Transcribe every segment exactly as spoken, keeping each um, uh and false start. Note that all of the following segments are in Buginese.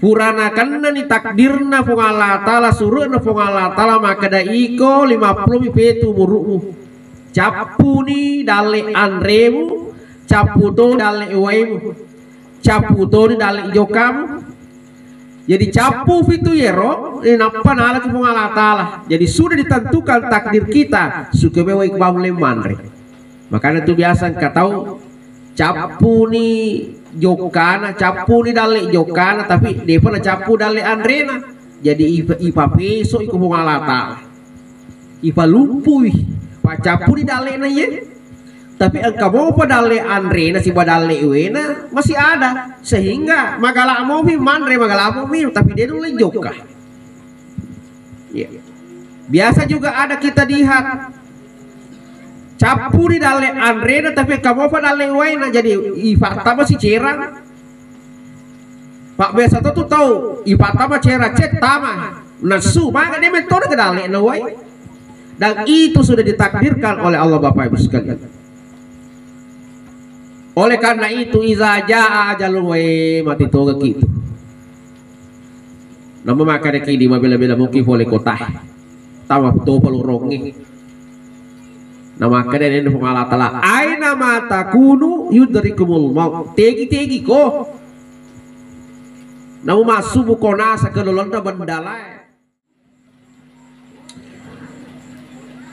Purana kennani takdirna Puang Allah Ta'ala, suru'na Puang Allah Ta'ala makkeda, iko lima puluh mi petu umuru'mu. Cappuni dalle anremu, cappu to dalle uwaimu, cappu toni dalle jokkamu. Jadi cappu pitu yero, eh, nappa nalaki Puang Allah Ta'ala. Jadi sudah ditentukan takdir kita, suka mewa iqbal manre. Makanya tu biasa engka tau cappuni jokkana, cappuni dalle jokkana, tapi depa na cappu dalle anrena. Jadi ipa-, ipapeso iko Puang Allah Ta'ala. Ipalumpui, pacappuni dallena iye. Tapi engka mopa dalle anrena siba dalle uwena masih ada, sehingga magala mopi manre, magala mopi, tapi de nulle jokka. Iya. Biasa juga ada kita lihat, cappuni dalle anrena, tapi engka mopa dalle uwaina, jadi ipattama si cerang. Pak biasa tu tau ipattama cerang, cettama nasu, maka de metode ke dalle na uwai. Dan itu sudah ditakdirkan oleh Allah, Bapak Ibu sekalian. Oleh karena itu, iza jaa ajalul, wae mati toga kitu. Nama makkeda ki di mabela-bela muki pole kota. Tama topa lorongnge. Nama makkeda ni Puang Allah Ta'ala, aina ma takunu yudrikumul maut. Tegi-tegi ko. Namu massubu kona sakelolonna bendalae.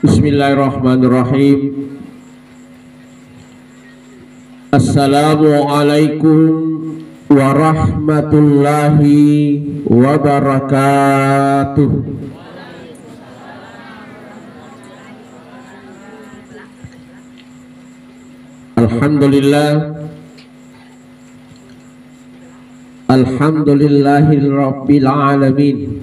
Bismillahirrahmanirrahim. Assalamualaikum warahmatullahi wabarakatuh. Alhamdulillah. Alhamdulillahirabbil alamin.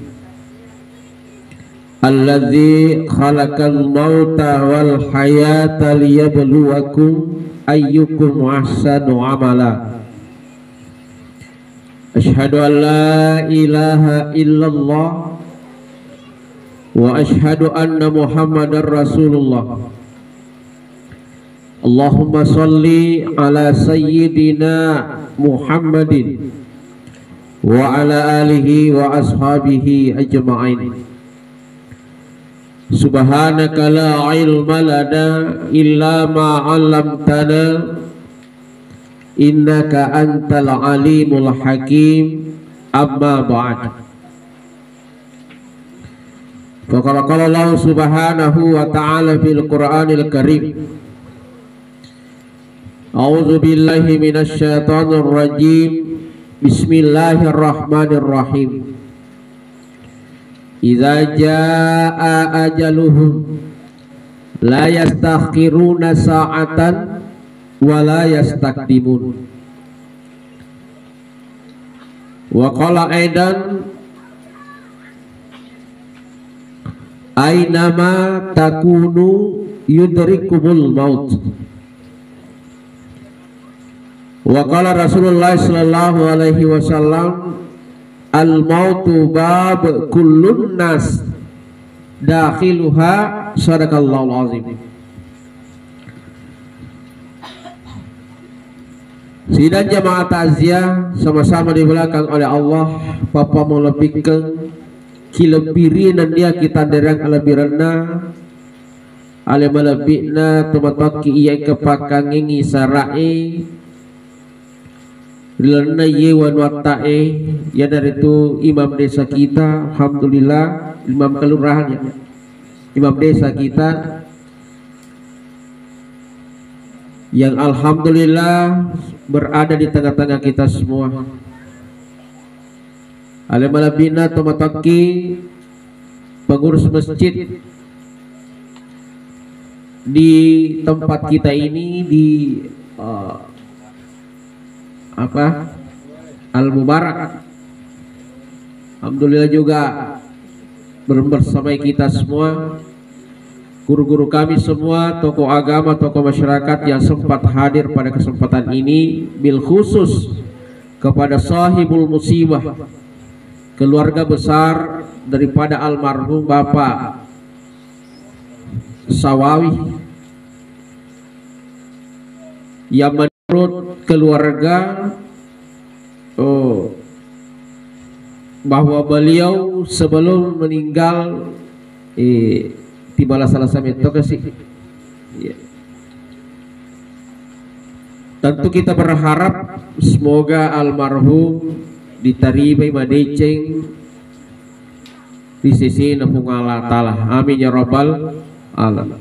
Alladzi khalaqal mauta wal hayata liyabluwakum ayyukum ahsanu amala. Asyhadu an la ilaha illallah wa asyhadu anna Muhammadar Rasulullah. Allahumma shalli ala sayyidina Muhammadin wa ala alihi wa ashabihi ajma'in. Subhanaka la ilma lana illa ma 'allamtana, innaka antal alimul hakim. Amma ba'd. Faqad qala Allah subhanahu wa ta'ala fil Qur'anil Karim. A'udzu billahi minasy syaithanir rajim. Bismillahirrahmanirrahim. Idza jaa ajaluhum la yastakhiruna sa'atan wa la yastaqdimun. Wa qala aidan, ainama takunu yudrikumul maut. Wa qala Rasulullah sallallahu alaihi wasallam, al mautu bab kullun nas dakhiluha. Sadaqallahul azim. Sidang jamaah takziah sama-sama di belakang oleh Allah, papa melebikan kilebbiri nennia kitanderang alebirenna, ale malebbi'na tomatokki iya kepakkangengi sara'e, ri lalenna iye wanuatta'e, iyanaritu imam desa kita, alhamdulillah, imam kelurahan ya, imam desa kita, yang alhamdulillah berada di tengah-tengah kita semua. Ale malebbi'na tomatokki pengurus masjid di tempat kita ini, di, eh, apa, Al Mubarak. Alhamdulillah juga bersamai kita semua, guru-guru kami semua, tokoh agama, tokoh masyarakat yang sempat hadir pada kesempatan ini, bil khusus kepada sahibul musibah, keluarga besar daripada almarhum Bapak Sawawi, yang menurut keluarga, oh, bahwa beliau sebelum meninggal, eh, tiba lasa-lasa metto kasi. Iya. Tentu kita berharap semoga almarhum ditarimai madeceng ri sesena Puang Allah Ta'ala. Amin ya rabbal alamin.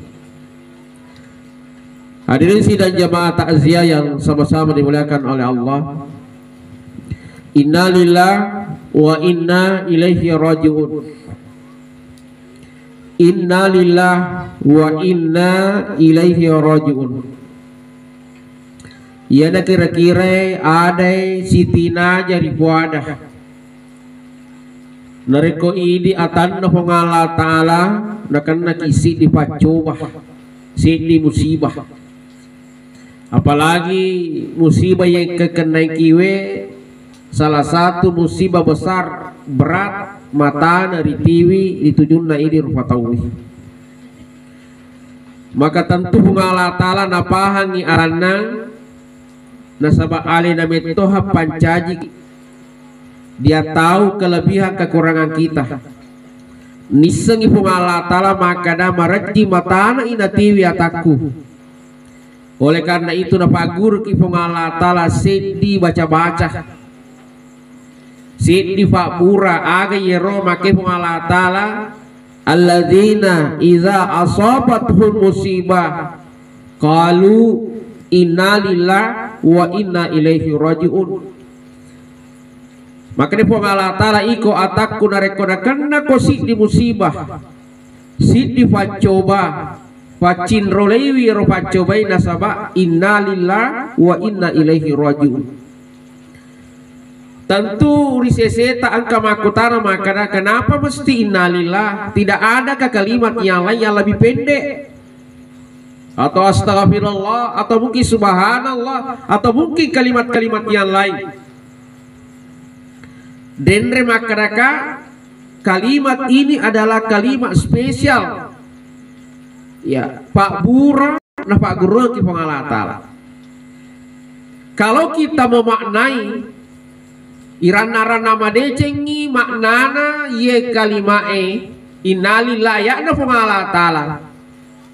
Hadirin sidang jamaah takziah yang sama-sama dimuliakan oleh Allah. Innalillah wa inna ilaihi raji'un. Innalillah wa inna ilaihi raji'un. Iyana kira-kira adai sitinaja ripuada. Narekko idi atanna Puang Allah Ta'ala, nakennaki siddi paccoba, siddi musibah. Apalagi musibah yang kekenaikiwe salah satu musibah besar, berat, matana ritiwi ri tujunna idi rupa tauwe. Maka tentu Puang Allah Ta'ala napahangi aranna, nasaba alena mettoha pancaji. Dia tahu kelebihan kekurangan kita. Nissengi Puang Allah Ta'ala makkada marejji matana inatiwi atakku. Oleh karena itu napagguruki Puang Allah Ta'ala seddi baca-baca. Seddi fabbura aga yero make Puang Allah Ta'ala, alladzina idza asabathum musibah qalu innalillahi wa inna ilaihi raji'un. Makanya Puang Allah Ta'ala iko atakku narekko nakennako siddi musibah, siddi paccoba, paccinroleiwi ero paccobai nasaba innalillahi wa inna ilaihi raji'un. Tentu ri seseta engka makkutana makkada, "Kenapa mesti innalillah? Tidak adakah kalimat yang lain yang lebih pendek? Atau astagfirullah, atau mungkin subhanallah, atau mungkin kalimat-kalimat yang lain?" Denre makkadaka, kalimat ini adalah kalimat spesial. Ya, pabbura napagguruki Puang Allah Ta'ala. Kalau kita memaknai iranna-ranna madecengi maknana ye kalimae innalillah ya'na Puang Allah Ta'ala,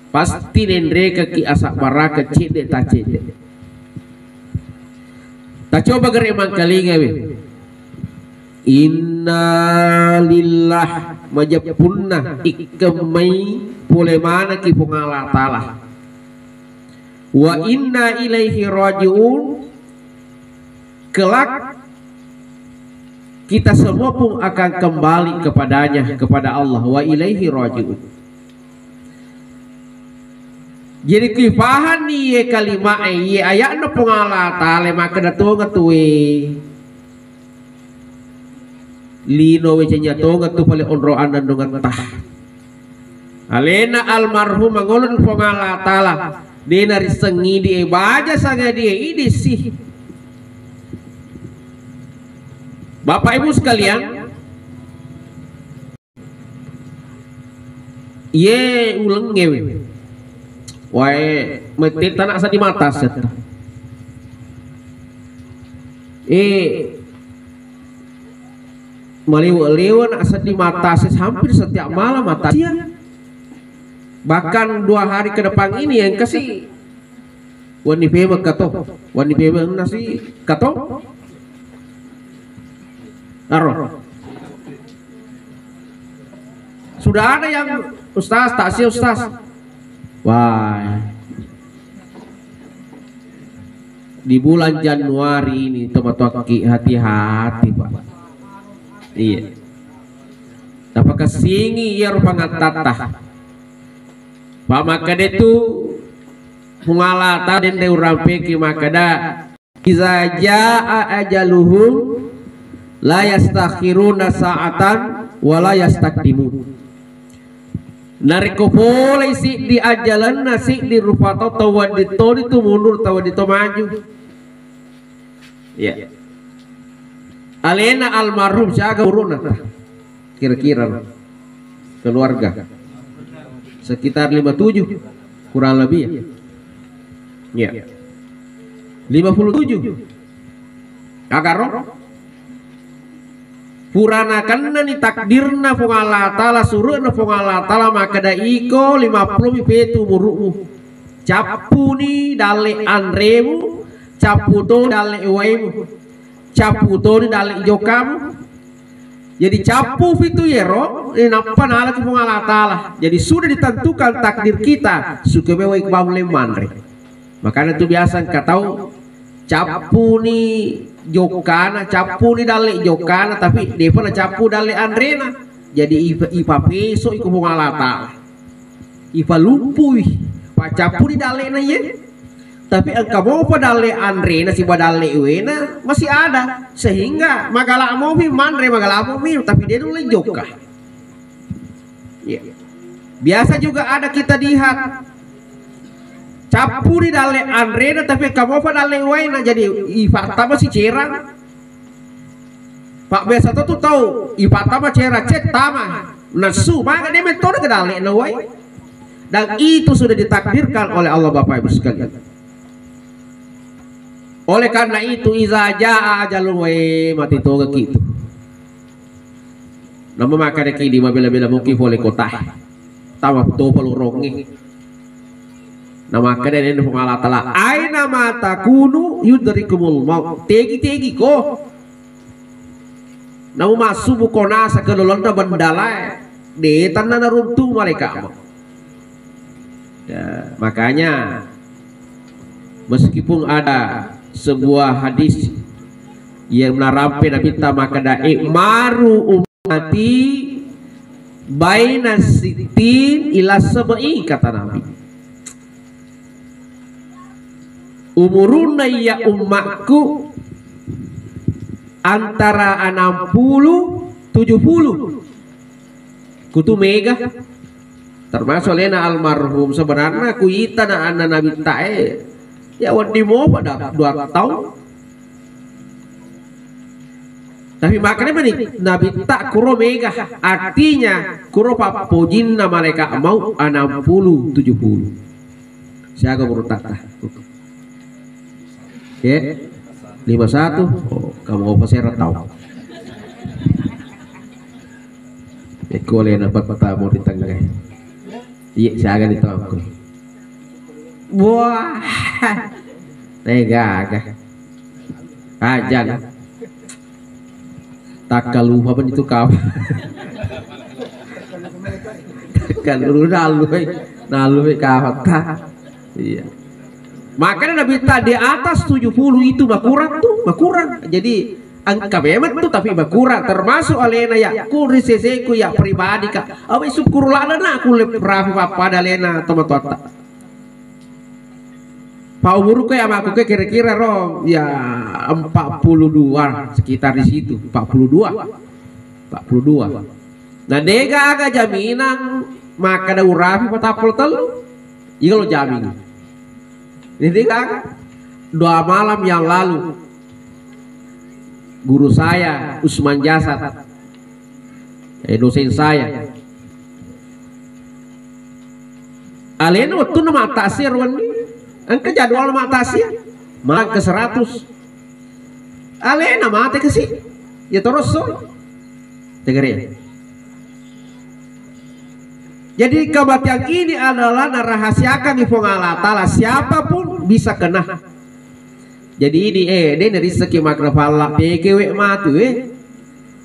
pasti nenrekeki asabbaraka cedde ta cedde. Tacoba gere mangkalingawi. Innalillah, majeppunna ikkemmai pole manaki Puang Allah Ta'ala. Wa inna ilaihi raji'un, kelak kita semua pun akan kembali kepadanya, kepada Allah. Wa ilaihi raji'un. Jadi kipahanni ye kalimae, ye aya'na Puang Allah Ta'ala makkeda tongeng tuwe. Lino wecenya tongeng tu pale onro annandungetta. Alena almarhum mangolon Puang Allah Ta'ala. Dena risengi die baja sanga die idi sih. Bapak Ibu sekalian, Ye ulengnge we. Wae, mette tana seddi mata setta. Eh, malewa-lewa na seddi mata ses hampir setiap malam mata sia. Bahkan dua hari ke depan ini yang kasih Wani pemeng kato, wani pemeng nasi kato. Aro. Sudah ada yang Ustaz, tak sih Ustaz. Wah. Di bulan Januari ini tomatoakki hati-hati, Pak. Iya. Napakessingi iyaro pangattatta. Pa makkeda tu Puang Allah Ta'ala denre urampeki makkeda, "Iza jaa ajaluhum la yastakhiruna sa'atan wa la yastaqdimun." Narekko polei siddi ajalanna siddi rupa tau, tau wedding toni tu mundur, tau wedding to maju. Ya. Alena almarhum siaga uruna? Kira-kira, keluarga sekitar lima tujuh, kurang lebih, ya. Ya. Lima puluh tujuh. Agaro? Purana kennani takdirna Puang Allah Ta'ala, suru'na Puang Allah Ta'ala makkeda, iko lima puluh mi petu umuru'mu. Cappuni dalle anremu, cappu to dalle uwaimu, cappu toni dalle jokkamu. Jadi cappu pitu yero, eh, nappa nalaki Puang Allah Ta'ala. Jadi sudah ditentukan takdir kita, suka bewai kebam manre. Makanya tu biasa engka tau cappuni jokkana, cappuni dalle jokkana, tapi depa na cappu dalle anrena. Jadi ipa-, ipapeso iko Puang Allah Ta'ala. Ipalumpui, pacappuni dallena iye. Tapi engka mopa dalle anrena siba dalle uwena masih ada, sehingga magala mopi manre, magala mopi, tapi de nulle jokka. Iya. Biasa juga ada kita lihat, cappuni dalle anrena tapi engka mopa dalle uwaina, jadi ipattama si cerang. Pak biasa tu, tu tau ipattama cerang, cet tama. Nasu, maka dia metode ke dalle na uwai. Dan itu sudah ditakdirkan oleh Allah, Bapak Ibu sekalian. Oleh karena itu, iza jaa ajalun, wae mati toga kitu. Nama makkeda ki di mabela-bela muki pole kota. Tama topa lorongnge. Nama makkeda ni Puang Allah Ta'ala, aina ma takunu yudrikumul maut. Tegi-tegi ko. Namu massubu ko nasa ke lolonna bendalae. De tanna naruntu malaika. Ya, makanya meskipun ada sebuah hadis yang menarampe Nabi ta makkeda, "Imaru ummati baina sittin ila sab'in," kata Nabi. Umurunna iya ummakku antara enam puluh tujuh puluh. Kutu mega. Termasuk alena almarhum, sebenarnya kuita na anna Nabi tae, ya, wedding mopa da dua tahun. Tapi makanya meni Nabi ta kuro mega, artinya kuro pappojinna malaikat maut enam puluh tujuh puluh. Siaga umur tatta. Oke. Lima satu. Oh, kamu apa sera tau? Eko le na petta mau di tengah. Iya, siaga di tengah. Wah. Tega aga. Ajan. Takkalupa apa itu kau? Takkalu nalu, eh. Nalu, eh, kau ta. Iya. Makanya Nabi ta di atas tujuh puluh itu makurang tuh, makurang. Jadi engka memang tuh tapi makurang, termasuk alena ya ku ri seseku ya pribadi ka. Awe syukur lana na ku le rafi pappada alena tomatoatta. Pa umurku ya amaku ke kira-kira ro ya empat puluh dua, sekitar di situ, empat puluh dua. Empat puluh dua. Nah, dega aga jaminan makkeda urapi patappulo tellu. Iya lo jamin. Ini dega aga. Dua malam yang lalu guru saya Usman Jasad, eh, dosen saya. Alena wettunna mattaksiah wenni. Engka jadwal mattaksiah. Malam ke seratus. Alena mate kasi. Ya terus so. Tegere. Jadi kematian ini adalah narahasiakan di Puang Allah Ta'ala. Siapapun bisa kena. Jadi ini, eh, de narissaki makrafalla pekewe matu, eh.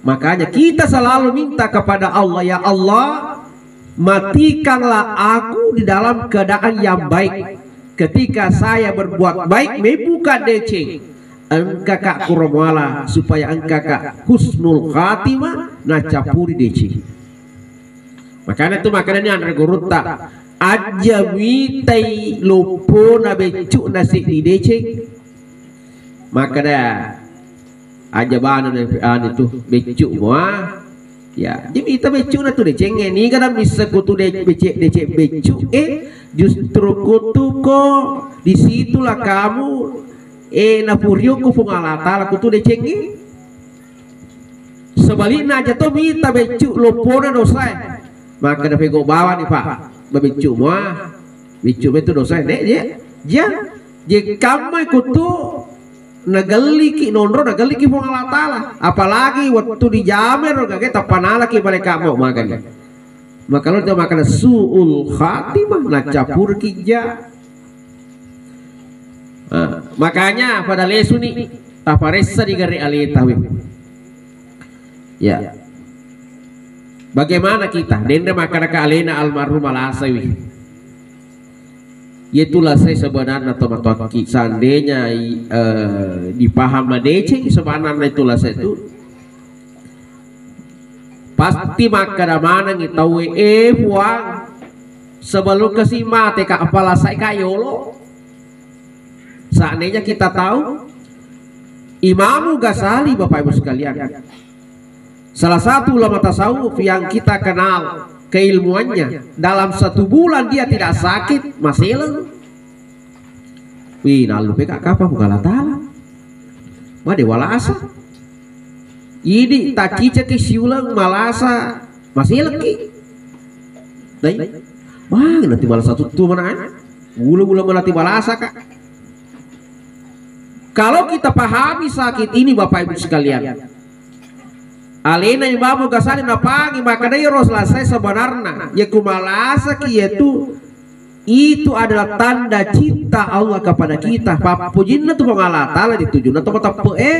Makanya kita selalu minta kepada Allah, "Ya Allah, matikanlah aku di dalam keadaan yang baik. Ketika saya berbuat baik, membuka deceng, engka ka kuromuala supaya engka ka husnul khatimah, nacappuri deceng." Makanya tu makanya ni anre gurutta, aja mitai loppona beccu na seddi deceng. Makanya aja bana na anu tu beccu mua. Ya, jadi mita beccu na tu decengnge. Ni kana missa kutu de-, becek, decek beccu. Eh, justru kutu ko disitulah kamu, eh, napurio ku Puang Allah Ta'ala kutu decengnge. Sebalikna aja to mita beccu loppona dosae. Maka na pego bawani, Pak. Babeccu mua. Beccu betu dosae. Dek, je. Je. Je kamma kutu nagelliki nonro, nagelliki Puang Allah Ta'ala. Apalagi wettu dijamero gage tappanalaki malaika mau magani. Maka lo dia makana su'ul khatimah, nacampurki ja. Nah, makanya pada lesuni taparessa di gare aleta we. Ya. Bagaimana kita? Denre makkadaka alena almarhum malasai wi. Yetu lasai sebenarna to matoakki. Seandainya i- eh, dipaham madeceng sebenarna itu lasai itu, pasti makkada manengi tauwe, "Eh Puang, sebelum kasi mate ka, apa lasai ka yolo?" Seandainya kita tahu, Imamu Ghazali, Bapak Ibu sekalian, salah satu ulama tasawuf yang kita kenal keilmuannya, dalam satu bulan dia tidak sakit, maseleng. Wih, nallu peka kapa Puang Allah Ta'ala. Made walasa. Idi takicaki siuleng malasa, maselekki. Dai, mang nanti malasa tuttu mana? Gula-gula nanti malasa, Kak. Kalau kita pahami sakit ini, Bapak Ibu sekalian, alena Imamu Ghazali napangi makkeda iyaro lasai sebenarna, ya ku malasaki yaitu itu adalah tanda cinta Allah kepada kita. Pappujinna tu Puang Allah Ta'ala ditujunna to mateppe e.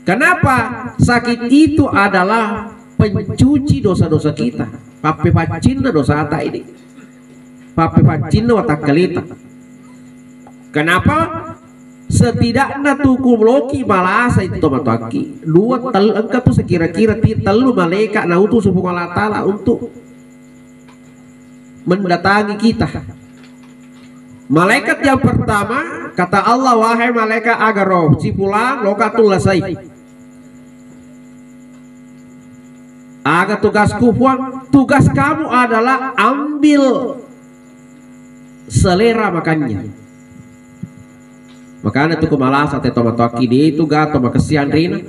Kenapa? Sakit itu adalah pencuci dosa-dosa kita. Pappepaccinna dosata ini. Pappepaccinna watakkalita. Kenapa? Setidakna tu ku loki malasa itu tomatoakki. Dua tel engka tu sekira-kira ti tellu malaika nautus Puang Allah Ta'ala untuk mendatangi kita. Malaikat yang pertama, kata Allah, "Wahai malaikat agaro, si fulan, loka tu lasai." Aga tugasku, Puang? Tugas kamu adalah ambil selera makannya. Makana tu ku malasa te tomatoakki de tu gato makessi anrena.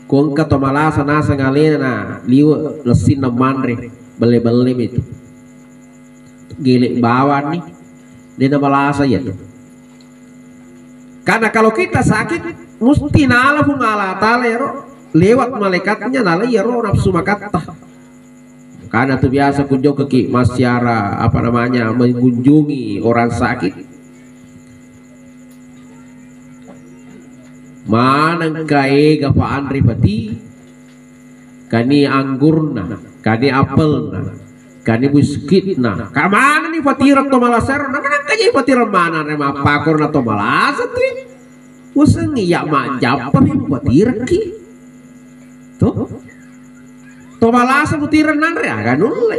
Ko engka to malasa naseng alena na liwe' lessinna manre, belle-belle mi tu. Gele' bawang ni, de na malasa iya tu. Karena kalau kita sakit, musti nala Puang Allah Ta'ala iyaro, lewat malaikatnya nala iyaro nafsu makatta. Karena tu biasa kunjokki massiara, apa namanya, mengunjungi orang sakit. Manengka ega pa anre pati, kani anggurna, kani apelna, kani buskitna. Ka manenni patireng to malasero, na manengka je patireng maneng re mappakorna to malasa tu. Wasengngi iya majjappa mi mupatirekki. To? To malasa mutireng nanre aga nulle.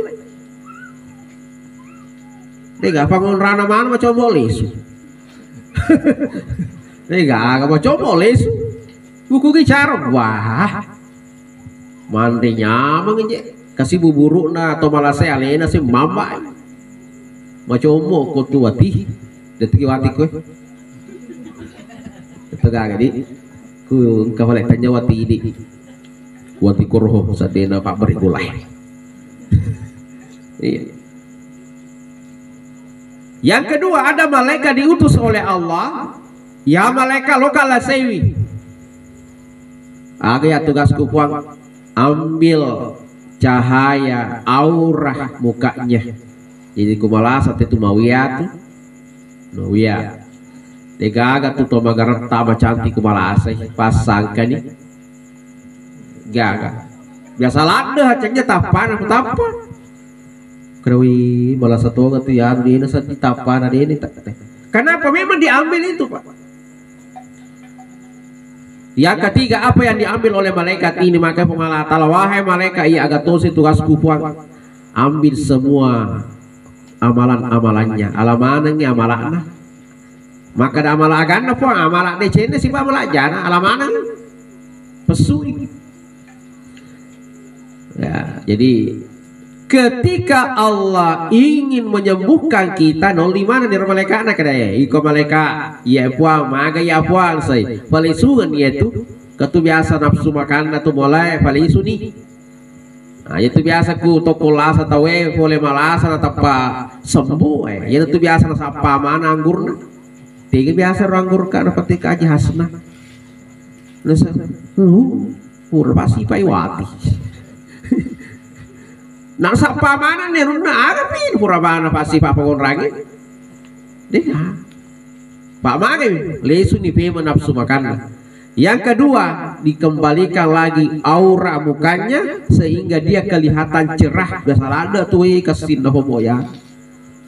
Dega pangonrana maneng macombo lesu. Dega aga macombo lesu. Buku ki cara, wah. Manre nyameng je. Kasi buburukna to malasa alena si mamba. Macombo ko tu wati. De'tu ki wati koe. Itu gaga di. Ku engka pale tanya wati di. Wati koroho sadena pabbere gulai. Iya. Yang kedua, ada malaikat diutus oleh Allah. Ya malaikat, loka lasaiwi. Aga ya tugasku, Puang? Ambil cahaya aura mukanya. Jadi ku malasa te tu mawia tu. Mawia. Degaga tu to magaretta macantik ku malasa, passangkani. Gaga. Biasa ladde hacengnya tappana ku tappa. Kedawi malasa tonga tu ya, dena sati tappana deni tak. Kenapa memang diambil itu, Pak? Yang ketiga, apa yang diambil oleh malaikat ini? Maka Puang Allah Ta'ala, "Wahai malaikat, iya aga tosi tugasku, Puang, ambil semua amalan-amalannya." Alamanengi amalakna. Maka ada amala aganna, Puang, amala decenna sipa amala jana, alamaneng. Pesui. Ya, jadi ketika Allah ingin menyembuhkan kita, nolli manenni ro malaikatna kedae. Iko malaikat, iya Puang, maga iya Puang, sai. Palesungan iya tu. Katu biasa nafsu makanna tu mulai palesu ni. Nah, itu biasa ku toko lasa tawe pole malasa na tappa sembuh, eh. Iya tu biasa na sappa mana anggurna. Tega biasa ro anggurka na pate kaji hasna. Nasa, uh, pura pasti pai wati. Nak sappa mana nerunna aga pi pura mana pasti papagonrangi. Deh. Pak magai lesu ni pema nafsu makanna. Yang kedua, dikembalikan lagi aura mukanya sehingga dia kelihatan cerah. Biasa lada tuh, eh, kesin apa moya.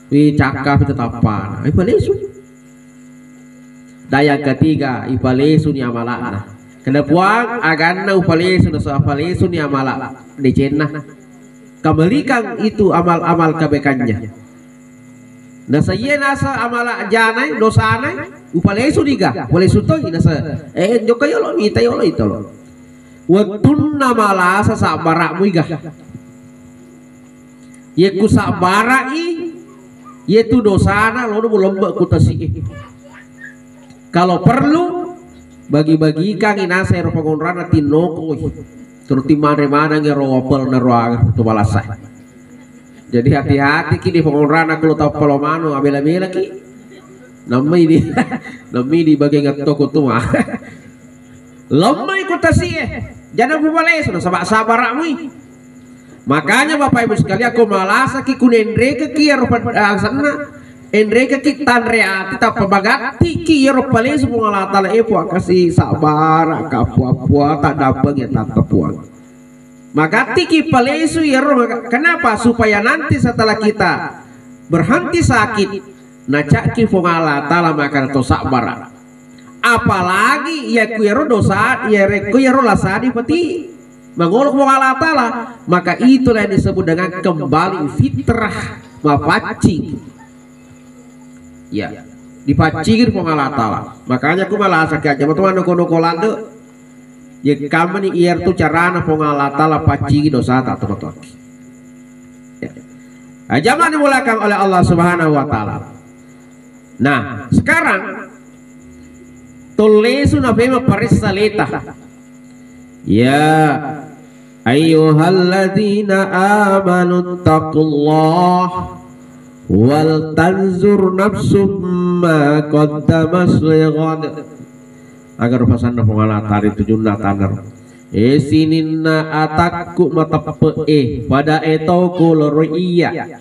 Wi cakka pi tetappana. Ipalesu. Dan yang ketiga, ipalesu ni amala'na. Kena puang aganna upalesu, nasa palesu ni amala decenna. Kembalikan itu amal-amal kebaikannya. Nasa iye nasa amala janai, dosanai, upalesu diga, upalesu toi nasa. Eh, jokka yolo, mita yolo itu lo. Wettunna malasa sabbara'mu iga. Ye ku sabbara'i, ye tu dosana lono mulembe ku tasi'e. Kalau perlu, bagi-bagikangi nasa ero pagonrana tinnokoi. Terus timare maneng ero wapel nero aga tu malasa. Jadi hati-hati ki di pagonrana kalau tau palomano abela-bela ki. Namai di, namai di bagi ngetto ku tu mah. Lemmai ku tasi'e, jana mubalesu nasaba sabbara'mui. Makanya Bapak Ibu sekalian, ko malasaki ku nenrekeki ero pad-, ah, senna, enrekeki tanre ati, tappa bagattiki ero palesu Puang Allah Taala, eh, Puang kasi sabbara ka, Puang, Puang, taddampeng ya tante Puang. Magattiki palesu ero, kenapa? Supaya nanti setelah kita berhenti sakit, nacakki Puang Allah Taala makkeda to sabbara. Apalagi iya ku ero dosa, iya rekko ero lasani peti mangolo Puang Allah Taala, maka itulah yang disebut dengan kembali fitrah, mapaccing. Ya, dipaccingin Puang Allah Taala. Makanya ku malasaki aja matu anu kono kolande. Ya kamani iya tu carana Puang Allah Taala paccingi dosa tak teman-teman. Ya. Ajamani mulakan oleh Allah Subhanahu wa Taala. Nah, sekarang tollesu nafema paressa leta. Ya ayyuhalladzina amanu taqullaha wal tanzur nafsum ma qaddamat lighad. Agar pasanna Puang Allah Taala tujunna tanaro. Eh, sininna atakku mateppe'e, pada etoko loro iya.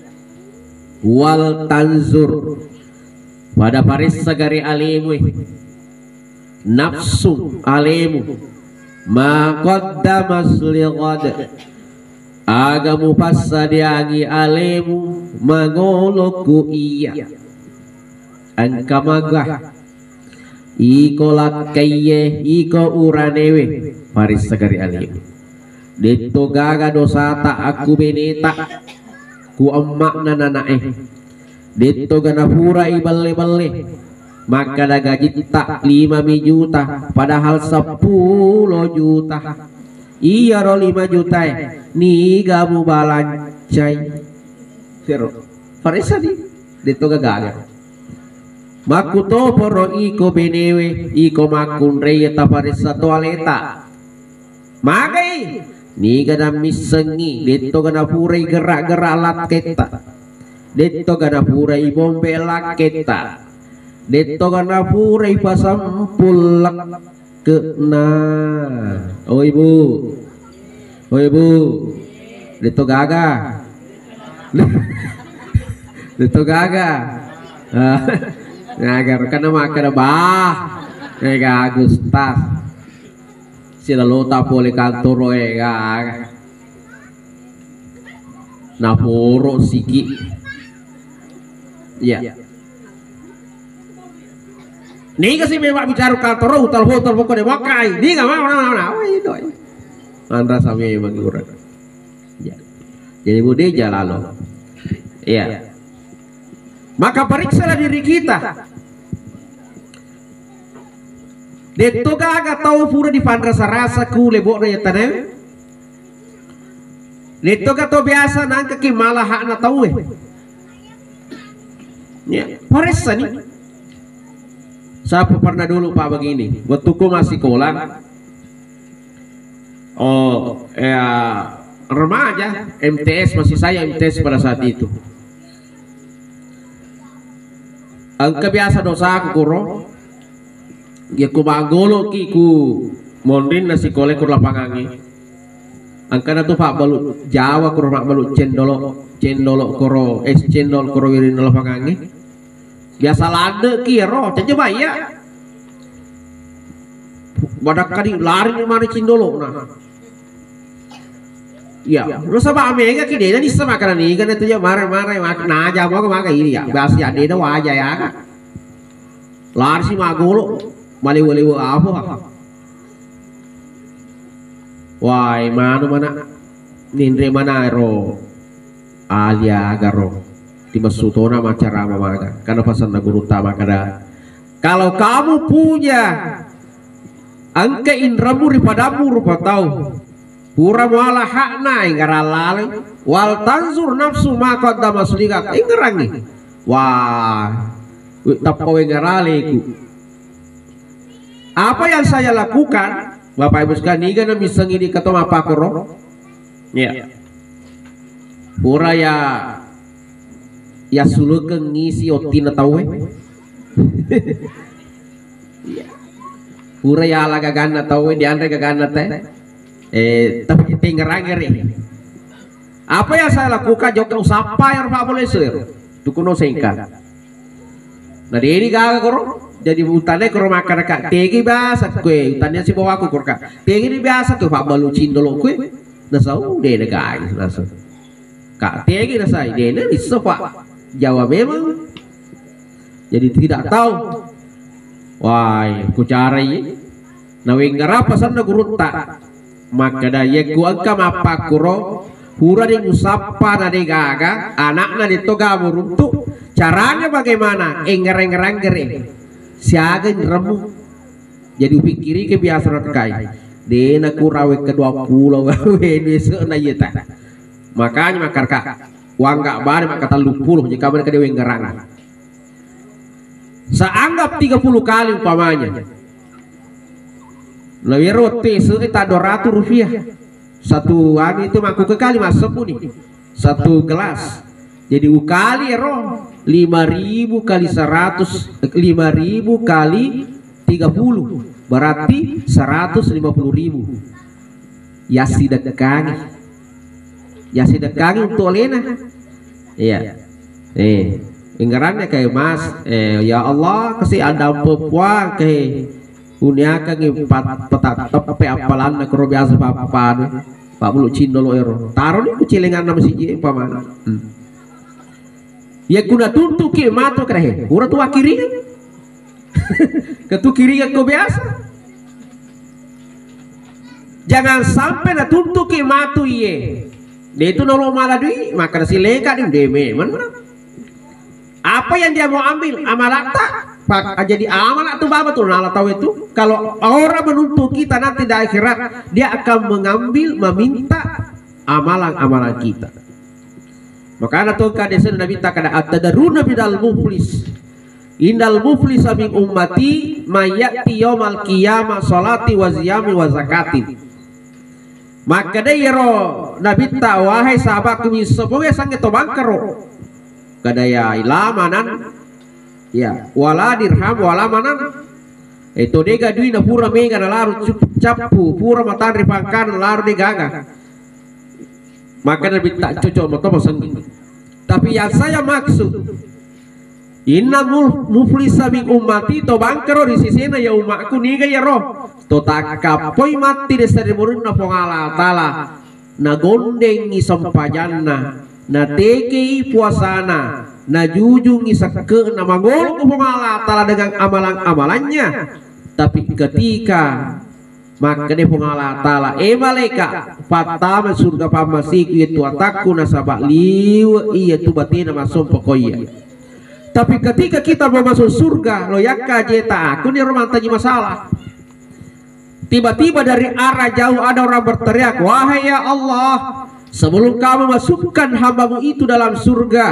Wal tanzur, pada paressa gare alemu, eh. Nafsu alemu, ma qaddamas lighad, aga mupassadiangi alemu mangolo ku iya. Engka maga iko lakkaiye, iko uranewe, paressa gare alemu. Detto gaga dosata akku beneta, ku emma'na nanae. Detto ga napurai belle-belle, makkada gajitta lima mi juta, padahal seppulo juta. Iyaro lima jutae niga mubalancai? Sero. Paressa di, detto gaga. Makkutoporo iko benewe, iko makkunrai taparessa to aleta. Magai? Niga nammissengngi, detto ga napurai gerak-gerak lakketta. Detto ga napurai bombe lakketta. Detto ga napurai pasempul lakke'na. Oh, Ibu. Oh, Ibu. Detto gaga. Detto gaga. Ah, gaga, karena makan bah. Eh, gaga, Ustaz. Silalota pole kantoro e, ga. Naporo siki. Iya. Niga si memang bicara kantoro, telepon, telepon ko de makai. Niga mana, mana, mana. Wah, itu. Andra sami memang kurang. Ya. Jadi bude jalalo. Iya. Maka periksalah diri kita. Detto gaga tau pura dipanrasa-rasa ku lebo'na ya tanae. Detto ga to biasa nangkaki mala hakna tau e. Ya, paressa ni. Siapa pernah dulu Pak begini, waktu ku masih sekolah, oh, ya, remaja, M T S, masih saya M T S pada saat itu. Engka biasa dosaku kuro, yakku maggoloki ku monrinna sikolae ku lapangangnge. Engkana tu pabbalu Jawa kuro, pabbalu cendolo, cendolo kuro, es cendol kuro wirinna lapangangnge. Biasa ladde ki ero, cacca baya. Pada kadi lari ni mari cindolo na. Iya, nasaba mega ki dena nissa makkeda niga na tu ya mare-mare mak-, naja mo maka ini ya. Biasa ya dena waja ya kan. Lari si magolo, malewa-lewa apa? Wai manu mana? Ninre mana ero? Alia agaro. Timessu tona macarama maga. Karena pasanna gurutta makkeda, kalau kamu punya engka inremu ri padammu rupa tau, pura muala hakna, enggarang laleng. Wal tanzur nafsu ma qaddamat lighad, enggarangngi. Wah, tappa wengaraleku. Apa yang saya lakukan, Bapak Ibu sekalian, niga na missengi di keto mappakoro? Ya. Pura ya, ya sulukeng ngisi ottina tauwe. Iya. Pura yala gaganna tauwe, dianre gaganna te. Eh, tapi tengerang-ngeri. Apa yang saya lakukan, jokka usappa ya Pak Polisi. Tukuno sengka. Nah, deni gaga koro. Jadi utane koro makkadaka tegi biasa kue, utane si bawaku koro ka. Tegi ni biasa tu Pak balu cindolo kue. Nasau de de gai, nasau. Ka tegi nasai de ne risso Pak. Jawa memang. Jadi tidak tahu. Wai, ku carai. Nawengngarapa sanna gurutta. Makkeda, yekku engka mappakkuro, purani musappa na de gaga, anakna de to gaga muruntu, caranya bagaimana? Engereng-renggere. Siaga inremmu. Jadi upikkiri ke biasa rakkai. De na kurawe kedua pulo gawe besok na iya ta. Makanya makkarka. Wangga bane makkatellu pulo, jika bane kede wenggerang. Seanggap tiga puluh kali umpamanya. Lawero tese ta dua ratus rupiah. Satu anu itu mangkuke kali massebbu ni. Satu gelas. Jadi ukali ero lima ribu kali seratus, lima ribu kali tiga puluh. Berarti seratus lima puluh ribu. Yassidekkangi. Yassidekkangi untuk alena. Iya. Eh, ingerannya kayak Mas, eh, ya Allah, kasi ada perempuan kayak uniakangi pat-, petak tepe apalanna kero biasa papa anu. Pak bulu cindolo ero. Taro ni kucilengan nama siji umpamana. Hmm. Ya kuna tuntuki matu kerahe. Ura tu akiri. Ketu kiri ko biasa. Jangan sampai natuntuki matu iye. Dia itu nolo mala dui, maka sileka di deme mana. Apa yang dia mau ambil? Amalata. Pak, jadi amalak tu baba tu nala tahu itu. Kalau orang menuntut kita nanti di akhirat, dia akan mengambil, meminta amalan-amalan kita. Makana to engka desen Nabi ta kada, "Atadaruna bidal muflis? Innal muflisa min ummati may ya'ti yaumal qiyamah salati wa ziyami wa zakatin." Makkeda iyaro Nabi ta, "Wahai sahabatku, misseng powe sange to bangkaro." Kada ya ilamanan, ya, wala dirham wala manan. Eh, to dega duina pura mega nalaro cup-, cappu, pura matanre pangkana nalaro de gaga. Maka Nabi tak cocok moto masengi. Tapi yang saya maksud, inna mul-, muflisa min ummati, to bangkaro ri sisena ya umatku niga ya roh. To takkappoi matti de sari murinna Puang Allah Ta'ala. Nagondengi sempajanna, natekei puasana, najujungi sekke'na, mangolo ko Puang Allah Ta'ala dengan amalan-amalannya. Tapi ketika makkeda Puang Allah Ta'ala, "Eh malaika, pattama surga pammasiku iya tu atakku nasaba liwe iya tu batena massompa ko iya." Tapi ketika kita mau masuk surga, lo yakka jeta aku ni romantaji masalah. Tiba-tiba dari arah jauh ada orang berteriak, "Wahai ya Allah, sebelum kamu masukkan hambamu itu dalam surga,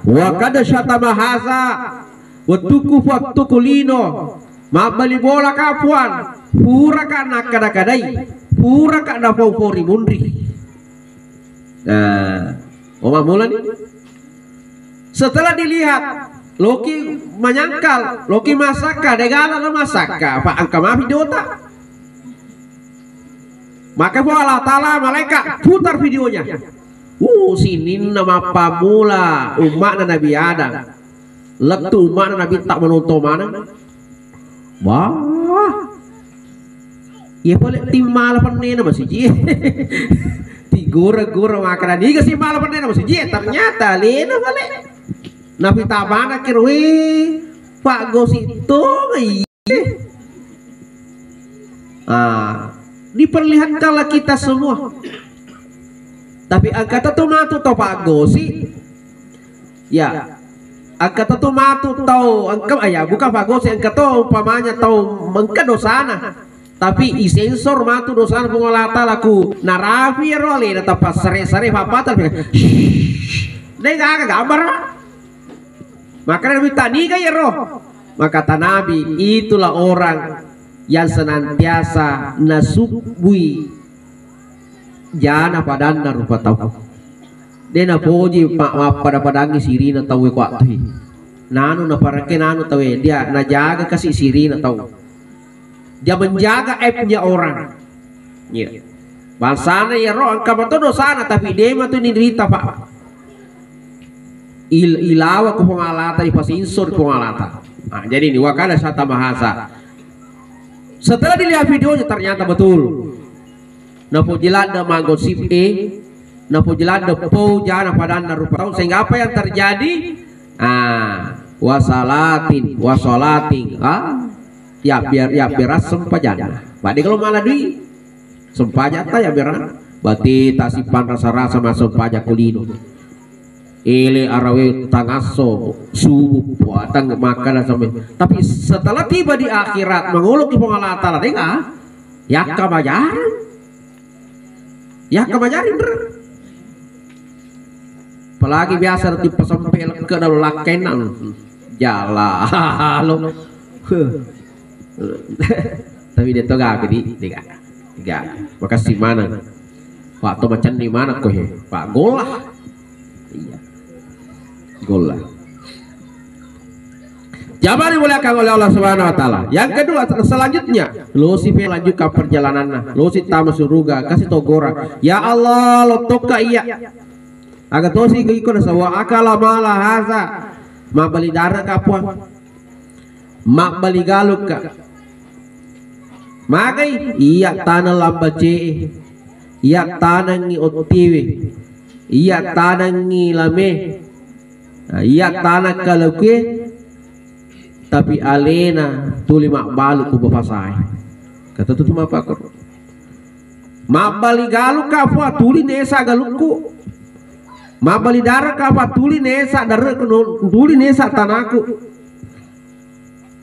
wa kada syatama haza, wettuku fattuku lino, mabbali bola kapuan, pura ka nakkada-kadai, pura ka nafaufori munri." Nah, oma mulani. Setelah dilihat, Loki manyangkal, loki masakka, degala lo masakka, apa engka mafi dota. Maka Puang Allah Ta'ala, malaikat, putar videonya. Uh, sininna mappamula umma'na Nabi Adam. Lettu umma'na Nabi tak menonton mana. Wah. Iya pale timmala pennena masiji. Tigora-gora makana niga si mala pennena masiji. Ternyata lena pale. Nabi tabana kira, weh, Pak Gosip to, iya. Ah, diperlihatkanlah kita semua. Tapi engka to matu to Pak Gosip. Ya. Engka to matu tau engka, ah, ya, bukan Pak Gosip, engka to umpamanya tau engka dosana. Tapi isensor matu dosana Puang Allah Ta'ala ku narapi ero alena tappa sere-sere papata. Deh gaga gambar. Makanya Nabi taniga iyaro. Maka kata Nabi, itulah orang yang senantiasa nasubbui jana padanna rupa tau. De napoji ma-, mappada-padangi sirina tau e kuattui. Nanu naparake nanu tau e, dia najaga kasi sirina tau. Dia menjaga aibnya orang. Iya. Bangsana iyaro engka mato dosana tapi de matu nirita, Pak. Il-, ilawa ku Puang Allah Ta'ala, dipasinsor Puang Allah Ta'ala. Nah, jadi ini wakala sata bahasa. Setelah dilihat videonya ternyata betul. Napoji ladde maggosip e, napoji ladde pau jana padanna rupa tau sehingga apa yang terjadi? Ah, wasalatin, wasalatin. Ah, ya biar ya biar sempajanna. Bade kalau malah di sempajatta ya biar bate tasipan rasa-rasa masempajang kulino. Ele arawe tangasso subuh puatang makan sampai. Tapi setelah tiba di akhirat mengolok Puang Allah Ta'ala, dengar, yakka bajarang. Yakka bajarang, Ndra. Apalagi biasa roti pasampe lekke dalam lakkainna. Jala lo. Tapi dia to gaga di, dia gaga. Gaga. Makasih mana. Pak to macenni mana ko he. Pak gola. Iya. Gola. Jamaah dimuliakan oleh Allah Subhanahu wa Ta'ala. Yang kedua, selanjutnya, lo si pe lanjutkan perjalanannya, lo si tama suruga, kasih togora. Ya Allah, lo tokka iya. Aga tosi iko nasawa akala mala hasa. Mabali dara kapwa. Mabbali galukka. Magai? Iya taneng lambace'e, iya tanengngi ottiwe, iya tanengngi lame, nah, iya taneng kalukue, tapi alena tuli mabbalu ku bapasae. Kata tutu mappakko. Mabbali galukka fua tuli nesa galukku. Mabbali darekka fua tuli nesa darekku, tuli nesa tanaku.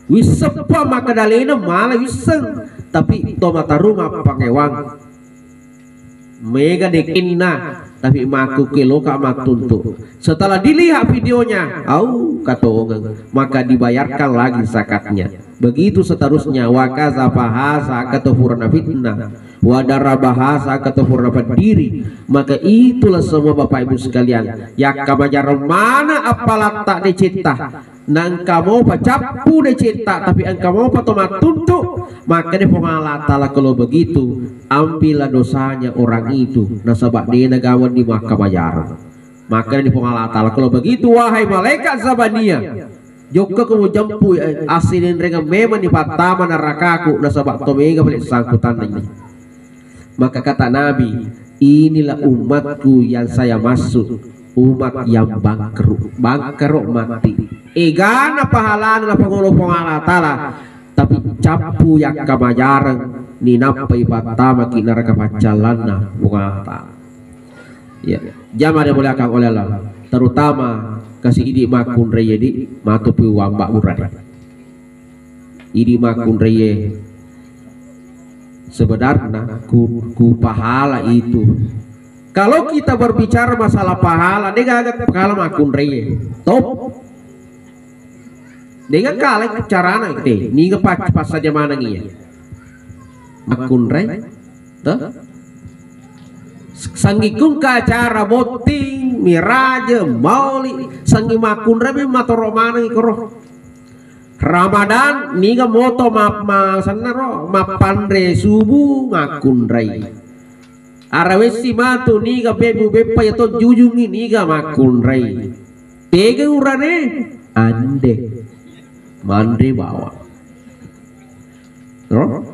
Wisseppa makkeda alena mala wisseng, tapi to mataru mappangewang. Mega dekinna, tapi makkukke loka mattuntu. Setelah dilihat videonya, au katongeng, maka dibayarkan lagi zakatnya. Begitu seterusnya, wa kaza bahasa ketufurna fitnah, wa dara bahasa ketufurna pendiri. Maka itulah semua Bapak Ibu sekalian, yakka majareng mana appalatta decetta. Naengka mopa cappu decetta, tapi engka mopa to mattuntu, makkeda Puang Allah Ta'ala, kalau begitu, ambillah dosanya orang itu, nasaba dena gawang di makka bajareng. Makkeda Puang Allah Ta'ala, kalau begitu, wahai malaikat Zabania, jokka ko mujempu, eh, assininrengeng memang ni pattama narakaku, nasaba to mega pale sangkutanna ini. Maka kata Nabi, inilah umatku yang saya maksud, umat yang bangkrut, bangkrut mati. Egana pahalana napangolo Puang Allah Ta'ala, tapi cappu yakka majareng ninappai pattamaki neraka paccallanna Puang Allah Ta'ala. Ya, jamaah dimuliakan oleh Allah, terutama kasi idi makkunrai di matupi wamba urade. Idi makkunraie sebenarnya ku, ku pahala itu. Kalau kita berbicara masalah pahala, de gaga pahala makkunraie. Top. De gaga kalah carana te. Niga pas, pas saja maneng iya. Makkunrai. Toh? Sanggikung ke acara botting, miraje, mauli, sangi makkunrai mi matoro maneng ikoro. Ramadan niga moto ma-, ma-, sennaro mappanre subuh makkunrai. Arawessi matu niga bebbu beppa yato jujungi niga makkunrai. Tege urane ande manre bawang. No?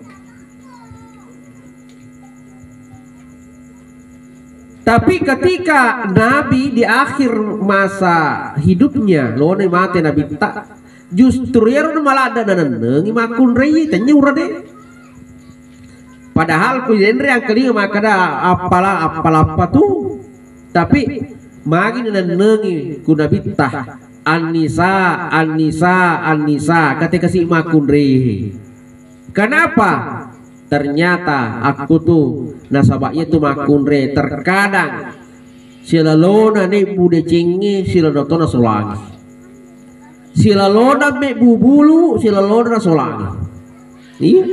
Tapi ketika Nabi di akhir masa hidupnya, lone mate Nabi ta, justru ero maladda nanennengi makkunrai tanya urane. Padahal ku denre angkelinga makkeda appala, appala apa tu. Tapi magi nanennengi ku Nabi ta, An-Nisa, An-Nisa, An-Nisa, kate kasi makkunrai. Kenapa? Ternyata aku tu nasaba iya tu makkunrai terkadang silalona nebbu decengnge, silalona tona solangi. Silalona mebbu bulu, silalona solangi. Iya.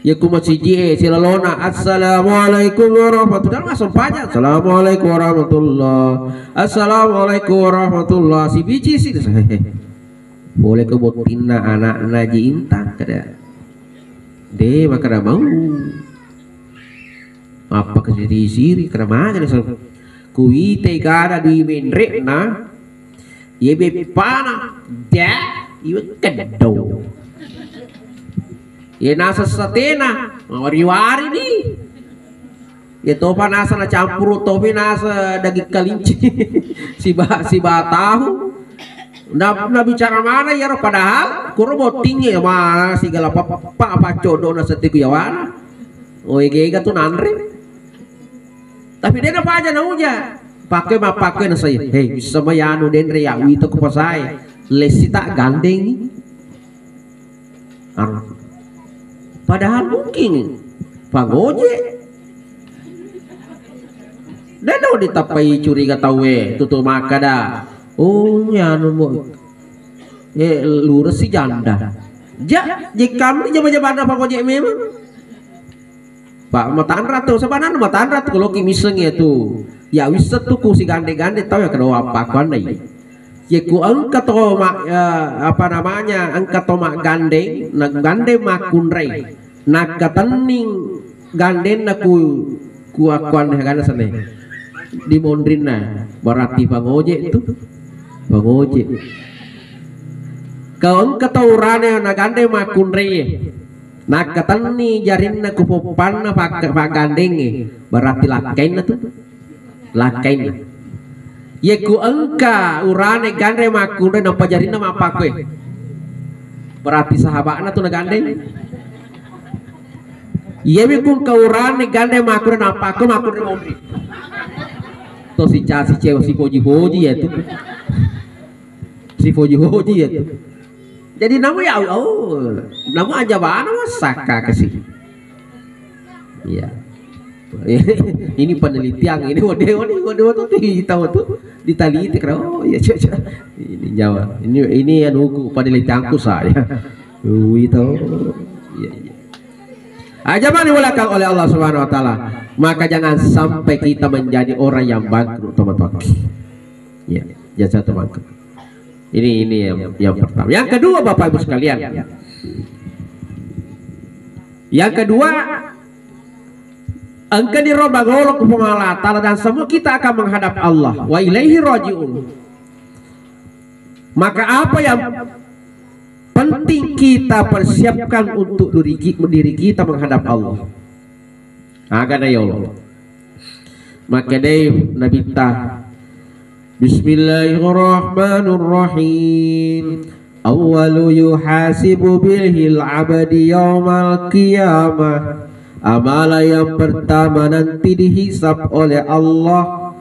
Ya ku masiji e silalona, "Assalamualaikum warahmatullahi." Langsung paja, "Assalamualaikum warahmatullah. Assalamualaikum warahmatullah." Si biji si. Boleh ke bottinna anakna ji intang kada. De makkeda mau. Apa kesiri-siri kada maga ni. Kuite kada di menrekna. Ye beppana. De iwe keddo. Ye nasa satena. Mawari-wari ni. Ye topa nasa nacampuru topi nasa daging kelinci. Siba, siba tahu. Na, na bicara mana yaro padahal kuro botting ya mana sigala papa apa codo na setiku yawana. Oh, ega-ega tu nanre. Tapi de napaja nauja. Pakai ma pakai na saya. Hei, bisa ma yanu denre ya wito ko pasai. Lesi tak gandeng. Anu. Padahal mungkin pangoje. Dan dong ditappai curiga tauwe, tutu makkada. Oh, ya anu mo. Eh, lurus si janda. Ja, je kamu jaba-jabana pangoje memang. Pak matanra tu, sebenarnya matanra tu kalau ki miseng ya tu. Ya wisseng tu ku si gande-gande tau ya kedua apa kuandai. Ye ku engka to ma-, eh, apa namanya, engka to maggandeng, na gandeng makkunrai. Nakkatenning gandenna ku, ku akuan hagana sene. Di mondrinna, berarti pangoje tu. Pangoje. Kau engka to urane na gandeng makkunrai. Nakkatenni jarinna ku poppanna pak-, paggandengnge, berarti lakkainna tu. Lakkainna. Ye ku engka urane gandeng makkunrai nappa jarinna mappakkue. Berarti sahabatna tu nagandeng. Ye mi ku engka urane gandeng makkunrai nappakkue makkunrai mondri. To si casi cewek si poji-poji ya tu. Si poji-poji ya tu. Jadi namu ya, oh, namu aja bana masakka kasi. Iya. Ini penelitian ini, waduh, waduh, waduh, waduh, tuh, tahu tuh, diteliti kira, oh iya, iya, iya. Ini nyawa. Ini, ini anuku, penelitianku saya. Wih, tahu. Iya, iya. Aja mana dimuliakan oleh Allah Subhanahu wa Ta'ala. Maka jangan sampai kita menjadi orang yang bangkrut, teman-teman. Ya, jangan sampai bangkrut. Ini, ini yang, yang pertama. Yang kedua, Bapak Ibu sekalian. Yang kedua, engka ni ro bagolo ku Puang Allah Ta'ala dan semua kita akan menghadap Allah. Wa ilaihi raji'un. Maka apa yang penting kita persiapkan untuk diri ki-, diri kita menghadap Allah. Agana ya Allah. Makkedai Nabitta, "Bismillahirrahmanirrahim. Awwalu yuhasibu bihil abadi yaumal qiyamah." Amalan yang pertama nanti dihisab oleh Allah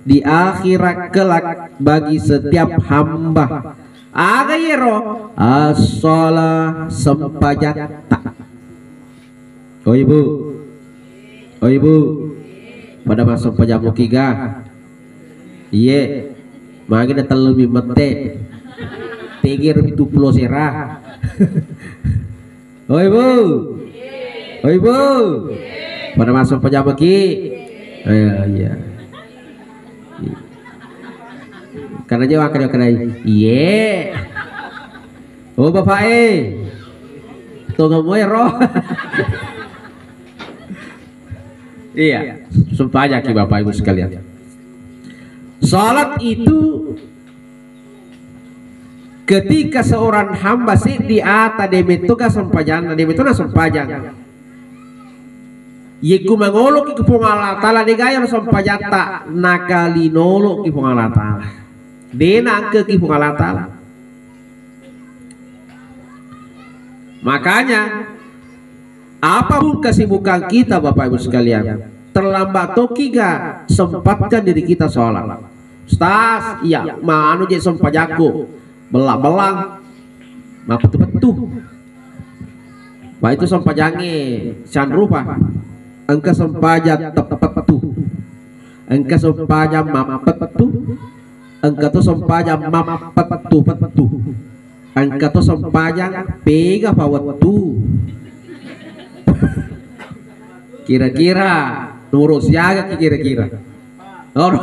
di akhirat kelak bagi setiap hamba. Aga yero? As-shalah, sempajatta. Oh ibu, oh ibu, pada massempajang mukiga? Iye, magi na tellu mi mette. Tegero mi tuppulo sera. Oh ibu, Oi, Bu. Pada masuk pejamaki. Eh, iya. Karena dia makan, makan, iye. Oh, Bapak, eh. Tunggu, roh. Iya, sumpah aja ki, Bapak Ibu sekalian. Salat itu ketika seorang hamba seddi ata, de metto ga sempajanna, de metto na sempajang. Yekku mangoloki ku Puang Allah Taala, de gayo sempajatta, nakalinoloki Puang Allah Taala. De naengkeki Puang Allah Taala. Makanya, apapun kesibukan kita, Bapak Ibu sekalian, terlambat toki ga sempatkan diri kita sholat. Ustaz, iya, manu je sempajakku, belang-belang, mapettu-pettu. Pak, itu sempajangnge sanrupa. Engka sempajang teppettu. Engka sempajang mappettu. Engka to sempajang mappettu-pettu. Engka to sempajang pega pa wettu. Kira-kira nurut siaga ki kira-kira? Oro.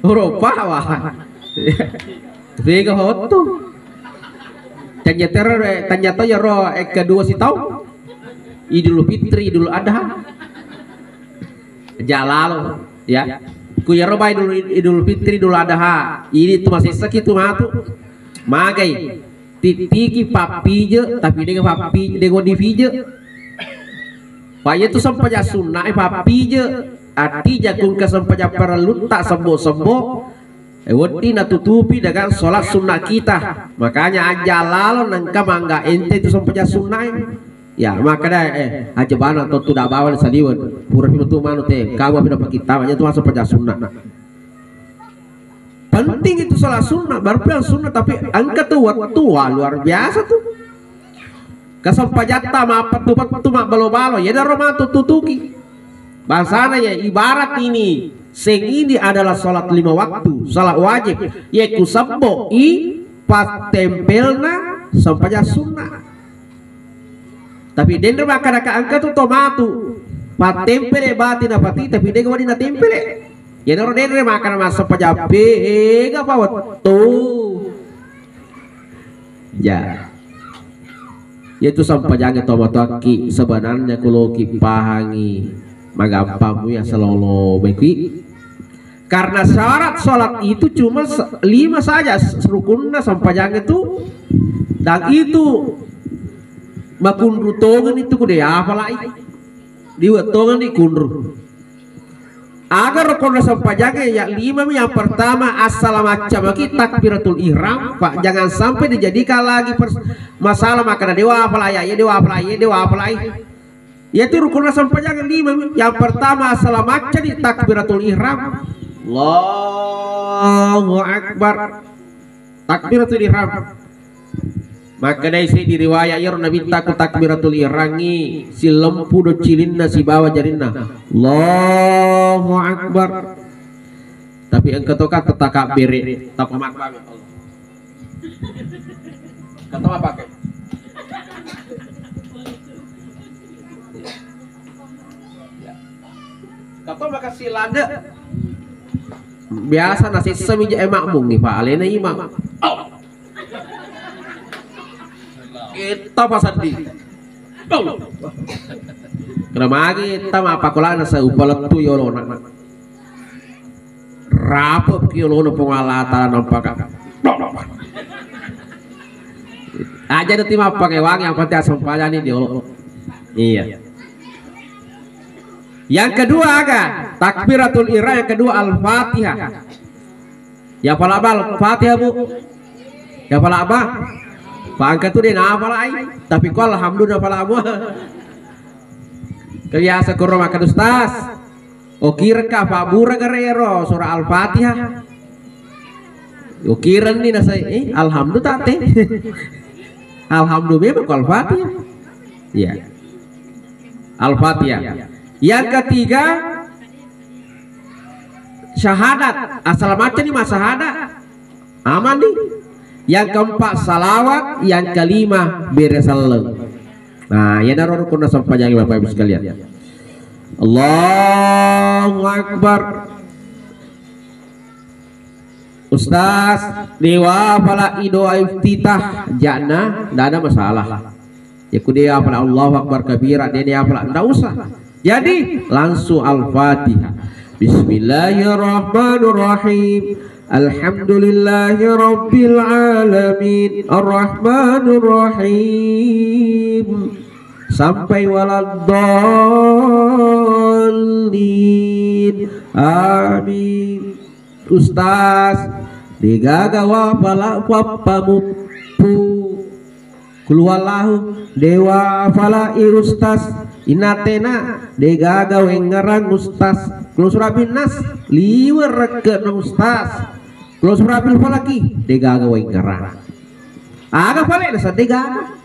Oro pawa. Pega pa wettu. Tanya tero, tanya to yaro, eh, kedua sitaung. Idul Fitri, Idul Adha. Jalalo, ya. Ku yaro bai Idul, Idul Fitri, Idul Adha. Ini tu masessa ki tu matu. Magai. Tittiki pappije, tapi de pappi-, de wedding dipije. Pa iya tu sempajang sunna e pappije. Artinya ku engka sempajang parellutta sebbo-sebbo. Eh, wedding natutupi dengan sholat sunnah kita. Makanya aja lalo nengka mangga ente tu sempajang sunnah e. Ya, makanya, eh, aja bana to tu dak bawang saliweng. Pura pi metu manu te, kamu pi dapat kitab aja tu langsung sempajang sunnah. Penting itu sholat sunnah, baru bilang sunnah, tapi engka tu waktu, wah, luar biasa tu. Kasempajatta mappettu-pettu, mabbalo-balo, ya daro matu tutuki. Bangsana ya, ibarat ini, seng ini adalah sholat lima waktu, sholat wajib. Ya ku sebbo i pattempelna sempajang sunnah. Tapi denre makkadaka engka tu to matu pattempele bati na pati, tapi de wedding natempele. Yenaro denre makkada massempajang pega pa wettu. Ya. Yaitu sempajangnge tomatoakki sebenarnya kuloki pahangi magampang muya selolo beki. Karena syarat sholat itu cuma se-, lima saja s-, rukunna sempajangnge tu, dan itu makunru tongeng itu kude apalai. Diwe tongeng dikunru. Aga rukunna sempajangnge ya lima mi. Yang pertama, assala macca maki takbiratul ihram, Pak. Jangan sampai dijadikan lagi pers-, masalah makkada dewa apalai, ya dewa apalai, ya dewa apalai. Yaitu rukunna sempajangnge lima mi. Yang pertama, assala macca di takbiratul ihram. Allahu Akbar. Takbiratul ihram. Makkedai seddi riwayat, iyaro Nabitta ku takbiratul ihrangngi, silempu do cilinna sibawa jarinna. Allahu Akbar. Tapi engka to kan tetakabbere, tappa makbang. Engka to mappake. Engka to makassi lade. Biasa nasessa mi je, eh, makmungngi, Pak, alena imam. Oh. Kita pasaddi. Kena magi ta mappakolana sa upalettu yolona. Rape'ki yolona Puang Allah Taala nampaka. Aja nanti mappakewangi, yang penting asempajani di Allah. Iya. Yang kedua aga? Takbiratul ihram yang kedua Al-Fatihah. Ya pala bal, Fatihah, Bu. Ya pala apa? Pangka tu de nafalai, tapi ko alhamdulillah pala mua. Kebiasa kuro makan ustaz. Okirka pabura garero surah Al-Fatihah. Okiran ni nasa, eh, alhamdulillah tate. Alhamdulillah memang Al-Fatihah. Iya. Al-Fatihah. Yang ketiga, syahadat. Asal macam ni mah syahadat. Aman ni. Yang keempat salawat, yang kelima bere selleng. Nah, iyanaro rukunna sempajangnge, Bapak Ibu sekalian. Allahu Akbar. Ustaz, dewa pala i doa iftitah, ja'na, ndak ada masalah. Ya ku dewa pala Allahu Akbar kabira, de dewa pala, ndak usah. Jadi, langsung Al-Fatihah. Bismillahirrahmanirrahim. Alhamdulillahi rabbil alamin. Arrahmanirrahim. Sampai waladdallin. Amin. Ustaz, degaga wapala pappamuppu. Kulhuwallahu, dewa pala i Ustaz. Inatena, degaga wengngerang Ustaz. Kulo surah bin Nas, liwe rekke na Ustaz. Kulo surah bil falaki, degaga wengngerang. Aga pale na sa degaga.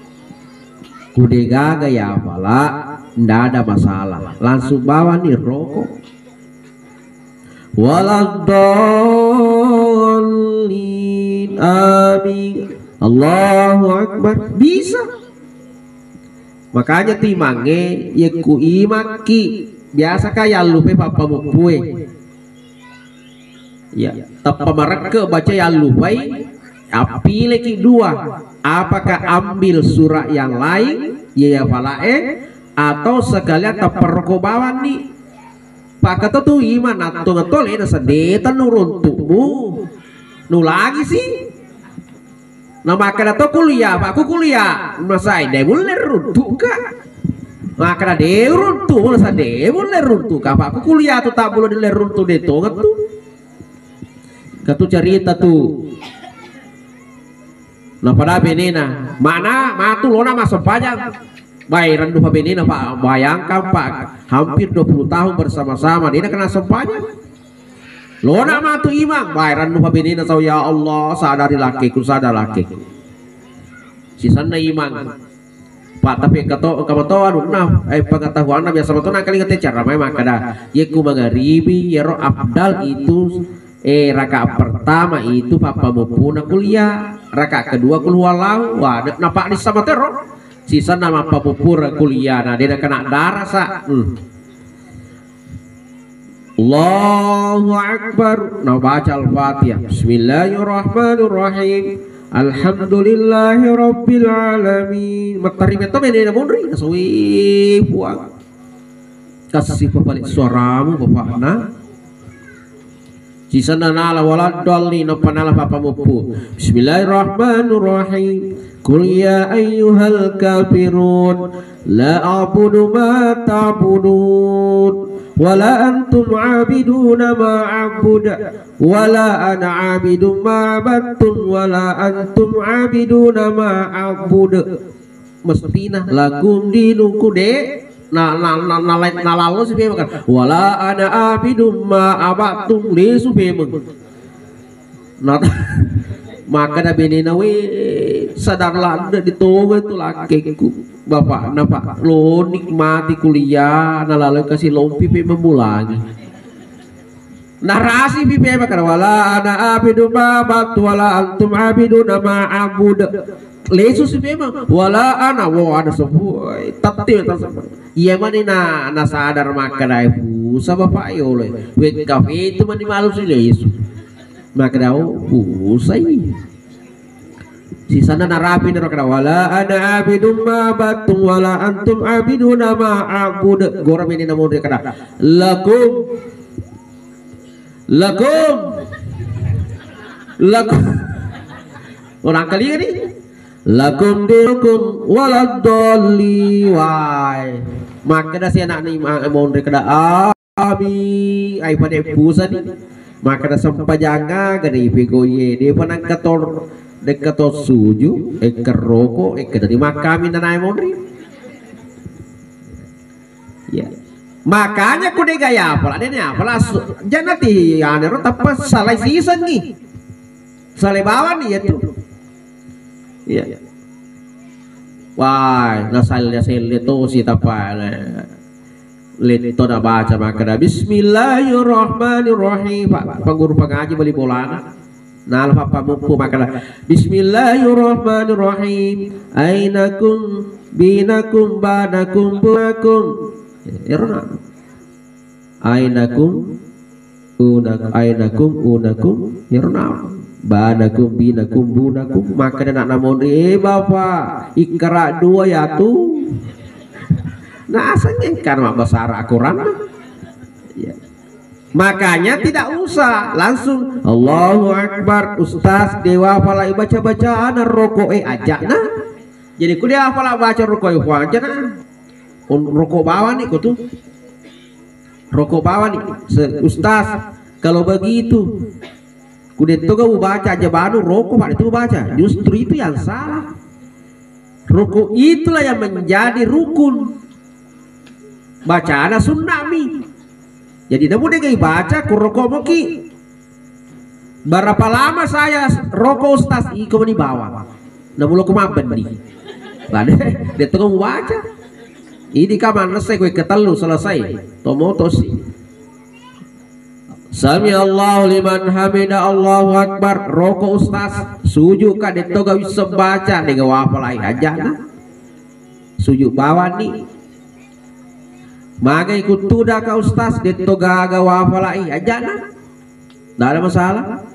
Ku degaga ya pala, ndak ada masalah. Langsung bawa ni rokok. Waladdallin. Amin. Allahu Akbar. Bisa. Makanya timangnge, yekku imakki, biasa ka yallupai pappamuppue. Ya, tappa marekke baca yallupai, appileki dua. Apakah ambil surah yang lain, ya, ya palae, atau sekalian tapperroko bawanni? Pakkato tu imang natto-natto lena sedeta nuruntu'mu. Nulangi si. Na makkeda to kuliah, Pak, ku kuliah. Masai de mulle runtu'ka. Makkeda de runtu, masa de mulle runtu'ka, Pak, ku kuliah tu tabbulo de runtu de tonget tu. Katu cerita tu. Napada benena, mana matu lona massempajang. Bai, rennu pa benena, Pak, bayangkan, Pak, hampir dua puluh tahun bersama-sama, de nakena sempajang. Lona matu imang, bai, rennu pa benena, sau, ya Allah, sadari lakiku, sadar lakiku. Sisenna imang. Pak, tapi kato, kamato anunna, eh, pengetahuanna biasa mato nangkalinga te cara mai makkeda, yekku mangaribi, yero afdal itu, eh, rakaat pertama itu pappamuppuna kuliah, rakaat kedua kul huwallahu. Wah, na-, napaddissa matero. Sisenna mappamuppura kuliah, na de nakena darasa. Hmm. Allahu Akbar. Nabaca Al-Fatihah. Bismillahirrahmanirrahim. Alhamdulillahi rabbil alamin. Mattarima to benena monri. Nasui Puang. Kasih papalik suaramu, Bapak, nah. Sisenna nala waladdallin, nappa nala pappamuppu. Bismillahirrahmanirrahim. Qul ya ayyuhal kafirun, la a'budu ma ta'budun, wa la antum 'abiduna ma a'bud, wa la ana 'abidun ma 'abadtum, wa la antum 'abiduna ma a'bud. Mestina lakum dinukum de. Na, na, na, na, na, nalalo si pemeng kan. Wala ana abidum ma abattum, lesu pemeng. Na, makkeda benena, we, sadar ladde ditonga tu lakkekku. Bapakna, Pak, lo nikmati kuliah, nalalo kasi lompi pe memmulangi. Narasi pi pemeng kada, wala ana abidu ma abadtu wala antum abiduna ma abud. Lesu si pemeng, wala ana, wo, ada semua. Tatti tasama. Iya mani na, nasadar makkeda, eh, pusa bapak yolo. Wekka fetu mani malu si lesu. Makkeda, oh, pusa i. Sisanna narapi naro kada, wala ana abidum ma abattum wala antum abiduna ma abud. Gora meni namun kada. Lakum. Lakum. Lakum. Orang kali ini. Lakum dinukum waladdallin. Wai. Makkeda si anak ni ma-, monri kada. Ami, ai pada pusani. Makkeda sempajang aga de ipegoye. De panang kator, de kator suju, e kerroko, e kada di makami nanae monri. Ya. Makanya ku de gaya apala, de ne apala su-, janati anero tappa salai sisengi. Salai bawani ya tu. Iya. Wah, naselle-selle tosi tappa, eh, letto nabaca makkeda, "Bismillahirrahmanirrahim." Pak, penguru pengaji bali bolana. Nala pappamuppu makkeda, "Bismillahirrahmanirrahim. Ainakum, binakum, banakum, bunakum." Ero na. Ainakum, unak-, ainakum, unakum, ero na. Banakum, binakum, bunakum. Makkeda anak namonri, "Eh, Bapak, Iqra dua ya tu." Nah, asal nyengkar mak bahasa Arab Quran. Ya. Makanya tidak usah langsung Allahu Akbar, Ustaz, dewa pala baca-bacaan rokok e ajana. Jadi ku dewa pala baca rokok e ajana. Un-, rokok bawani ko tu. Rokok bawani. Se-, Ustaz, kalau begitu, ku detto ga baca aja banu rokok pada itu baca. Justru itu yang salah. Rokok itulah yang menjadi rukun. Bacana sunnah mi. Jadi namu degai baca ku rokok moki. Berapa lama saya rokok Ustaz? Iko meni bawa. Namu lo ku mabbendi. Lade, dia tengah baca. Ini kaman selesai kue ketellu selesai. Tomotosi. Sami Allahu liman hamida, Allahu Akbar. Roko Ustaz, suju ka detto ga wisseng baca, dega wafalai ajana. Suju bawani. Magai kuttuda ka Ustaz, detto gaga wafalai ajana. Nggak ada masalah.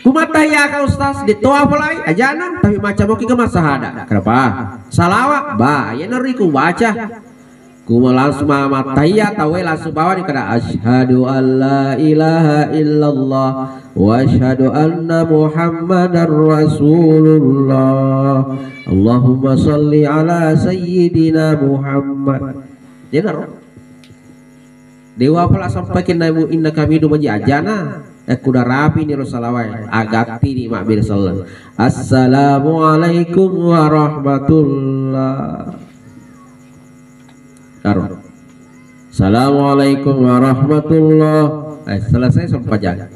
Kumatahiya ka Ustaz, detto wafalai ajana, tapi macam oki ke masahada. Kenapa? Salawa, ba, ya neriku baca. Kuma langsung ma-, mattahiyya tauwe langsung bawani kada, "Asyhadu an la ilaha illallah wa asyhadu anna Muhammadar Rasulullah. Allahumma shalli ala sayyidina Muhammad." Jenaro. Dewa pala sampaikan namu inna kami du maji ajana. Eh, kuda rapi ni ro salawai. Agatti ni mabbere selleng. Assalamualaikum warahmatullah. Karo. Assalamualaikum warahmatullah. Eh, selesai sempajang.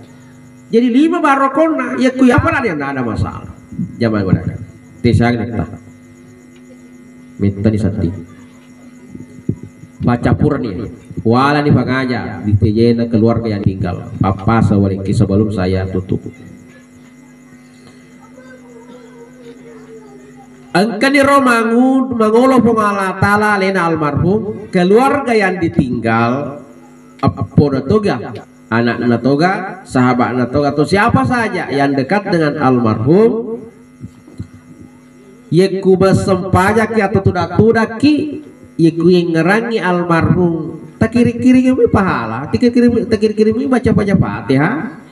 Jadi lima barokonna, ya ku apa lah dia, nggak ada masalah. Jamaah ibadah. Tisang nita. Mittani satti. Paccappurani. Walani pangaja di tejena keluarga yang tinggal. Pappasa waliki sebelum saya tutup. Engkani ro mangu-, mangolo Puang Allah Ta'ala alena almarhum, keluarga yang ditinggal, eppo na toga, anakna toga, sahabatna toga, atau siapa saja yang dekat dengan almarhum, yekku massempajaki atau tuda-tudaki, yekku yengngerangi almarhum, takiri-kiringi pahala, takiri-kiringi, takiri-kiringi baca-baca Fatihah.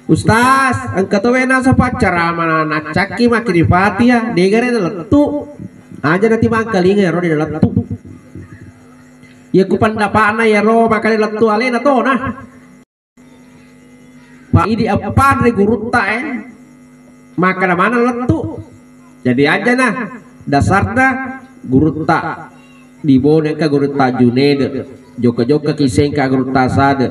Ustaz, engka to wena sapa ceramah naccakki makkiri Fatihah, degare nalettu. Aja nanti mangkalinga ero de nalettu. Ya ku pendapatna yero makanya lettu alena tona. Pak idi appanre gurutta e. Makkada mana lettu. Jadi aja nah dasarna gurutta di Bone engka gurutta Junede, jokka-jokka ki sengka gurutta Sade,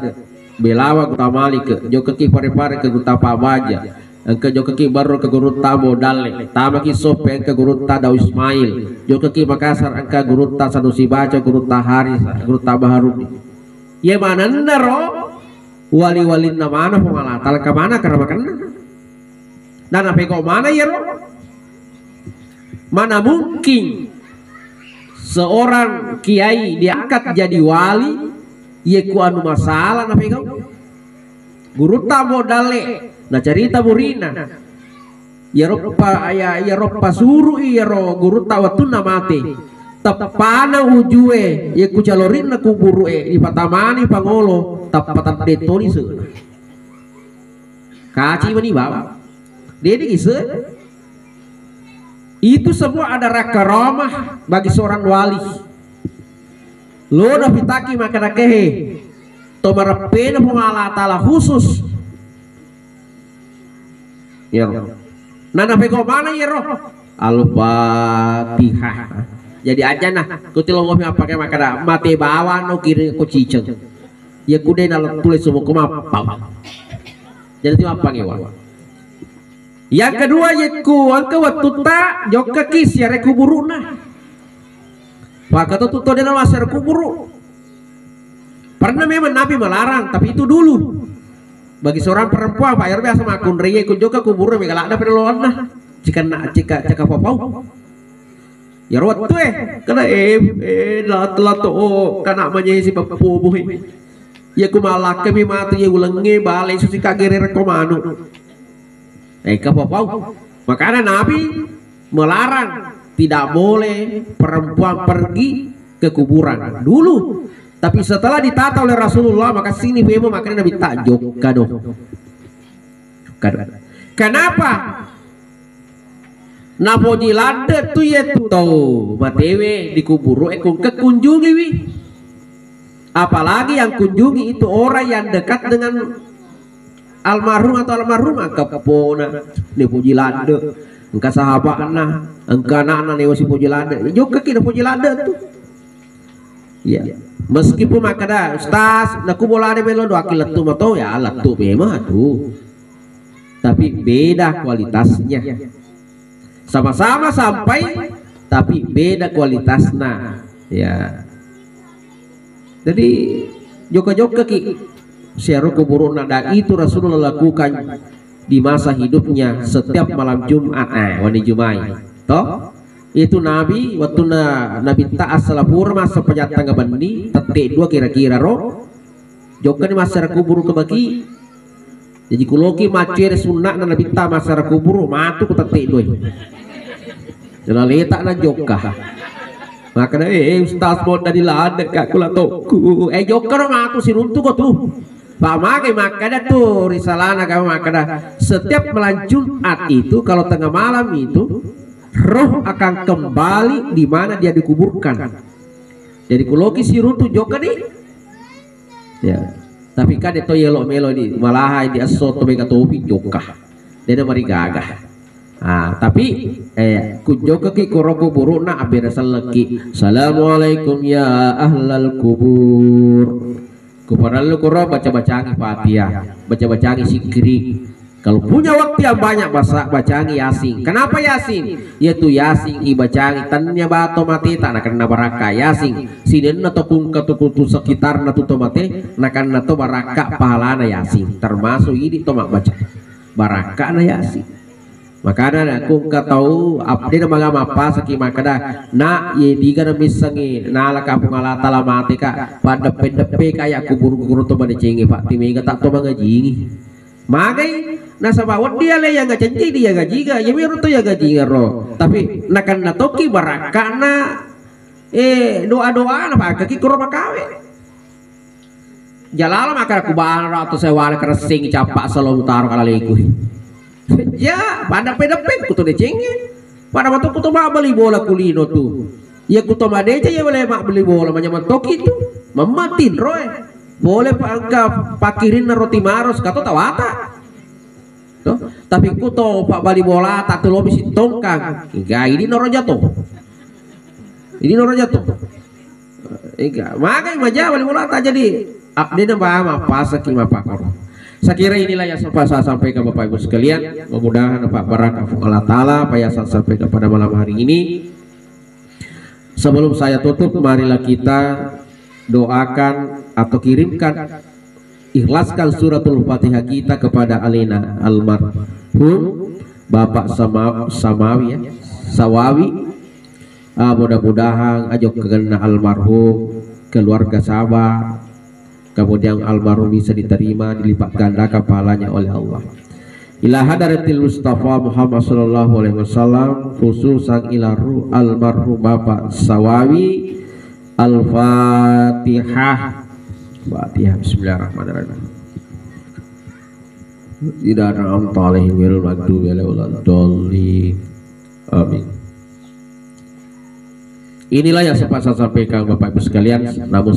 Belawa gurutta Malike, jokka ki Pare-Pare ke gurutta Pabaja, engka jokka ki Barro ke gurutta Ambo Dalle, tama ki Soppe engka gurutta Dau Ismail, jokka ki Makassar engka gurutta Sanusi Baco, gurutta Harisa, gurutta Baharudin. Iye manennaro wali-walinna mana Puang Allah Ta'ala, engka mana karamakenna. Dan napegau mana iyaro? Mana mungkin seorang kiai diangkat jadi wali, ye ku anu masalah napegau? Gurutta Ambo Dalle, nacarita burina. Iyaro pa-, iya-, iyaro pasuru'i iyaro gurutta wettunna mate. Teppana ujue, ye ku calorinna kuburu'e, dipatamani pangolo, tappa tedde toni se'na. Kaci mani bawang. Dede ise. Itu semua adalah karamah bagi seorang wali. Lo na pitaki makkeda kehe. To mareppena Puang Allah Ta'ala khusus. Iyaro. Nana peko mana iyaro? Al-Fatihah. Jadi aja nah, kuti lo ngopi apa kayak makkeda mate bawang no kiri ko ciceng. Ya kude na lettu lesu moko mappau. Jadi ti mappangewa. Yang kedua, yekku engka wettutta jokkaki siare kuburu'na. Pakkato tutto dena massiare kuburu. Pernah memang Nabi melarang, tapi itu dulu. Bagi seorang perempuan, Pak, iyaro biasa makkunrai, kunjokka kuburu, mega ladde penelloanna. Cikanna, cika, cika papau. Iyaro wettue, kena, eh, eh, lat-, lato, oh, kana manyesi beppo bohe. Iya ku malakkemi matu iya ulengnge, bale susi kagere rekko manu. Eh, kapapau. Makana Nabi melarang, tidak boleh perempuan pergi ke kuburan dulu. Tapi setelah ditata oleh Rasulullah, maka sini bemo makanya Nabi tak jokka do. Jokka do. Kenapa? Napoji ladde tu, iya tu tau matewe di kuburu, eh, kungke kunjungiwi. Apalagi yang kunjungi itu orang yang dekat dengan almarhum atau almarhumah, engka pona, ni poji ladde, engka sahabatna, engka anakna newa si poji ladde. Jokka ki na poji ladde tu. Iya. Meskipun makkeda, "Ustaz, naku bolana melo doaki lettu mato," ya lettu memang tu. Tapi beda kualitasnya. Sama-sama sampai, tapi beda kualitasnya. Ya. Jadi jokka-jokka ki siaro kuburuna, dan itu Rasulullah lakukan di masa hidupnya setiap malam Jumat. Ah, wani Jumai. Toh? Itu Nabi, waktu na, Nabi ta assalapura masa pejattanga benni, tette dua kira-kira ro. Jokka ni massara kuburu ke bagi. Jadi kuloki maccere sunna'na Nabitta massara kuburu, matu ku tette doi. Jala leta na jokka. Makana, eh, eh, ustaz, mau dari ladde ka kula tokku. Eh, jokka ro matu siruntu ko tu. Pak magai makkada tu risalana kami makkada, setiap malam Jumat itu kalau tengah malam itu roh akan kembali di mana dia dikuburkan. Jadi kuloki siruntu jokka ni. Ya. Tapi kan itu yelo melo di malaha di esso to mega topi jokka. Dena marigaga. Ah, tapi, eh, kujokka ki koro kuburuna abbere selleki. Assalamualaikum ya ahlal kubur. Kuparellu koro baca-bacangi Fatihah, baca-bacangi sikkiri. Kalau punya waktu yang banyak, basa-, bacangi Yasin. Kenapa Yasin? Yaitu Yasin ibacangi tennia bato mate ta nakenna barakka Yasin. Sinenna to kungka tu kutu sekitarna tu to mate, nakenna to barakka pahalana Yasin. Termasuk idi to mabbaca barakkana Yasin. Makana na kungka tau abdena maga mappasaki makkada, "Nak, ye diga na missengi nalaka Puang Allah Taala mate ka, paddeppe-deppe ka ya kuburu-kuburu to madecengi, Pak, timega tak to mangajingi." Magai, nasaba wedding ale yang ngacenci dia gajiga, ya miro to ya gajiga ro. Tapi nakenna toki barakkana, eh, doa-doana pakaki kuro makawe. Jalala maka kubana atau sewala keresing cappa selalu taro kalaleku. Ya, pada pedepet kutu decengi. Pada waktu kutu mabeli bola kulino tu. Ya kutu madeca ya boleh mak beli bola, manyamang toki tu. Mamatin roe. Boleh pa engka pakirinna roti maros kato tawata. To, tapi kuto pabbali bola ta tu lobi sitongkang. Iga idi noro jato. Idi noro jato. Iga, magai maja bali bola ta jadi abdena ba mappasaki mapakoro. Saya kira inilah yang sempat saya sampaikan Bapak Ibu sekalian. Mudah-mudahan Pak barakah Allah Ta'ala apa yang saya sampaikan pada malam hari ini. Sebelum saya tutup, marilah kita doakan atau kirimkan, ikhlaskan suratul Fatihah kita kepada alena almarhum Bapak Sama-, Samawi, ya, Sawawi. Ah, mudah-mudahan ajo kegenna almarhum, keluarga sabar, kemudian almarhum bisa diterima, dilipat gandakan pahalanya oleh Allah. Ila hadratil Mustafa Muhammad sallallahu alaihi wasallam, khususan ila ruh almarhum Bapak Sawawi. Al-Fatihah. Fatihah. Bismillahirrahmanirrahim. Tidak ada alaihim ghairil maghdubi alaihim waladdallin. Amin. Inilah yang sempat saya sampaikan Bapak Ibu sekalian. Namun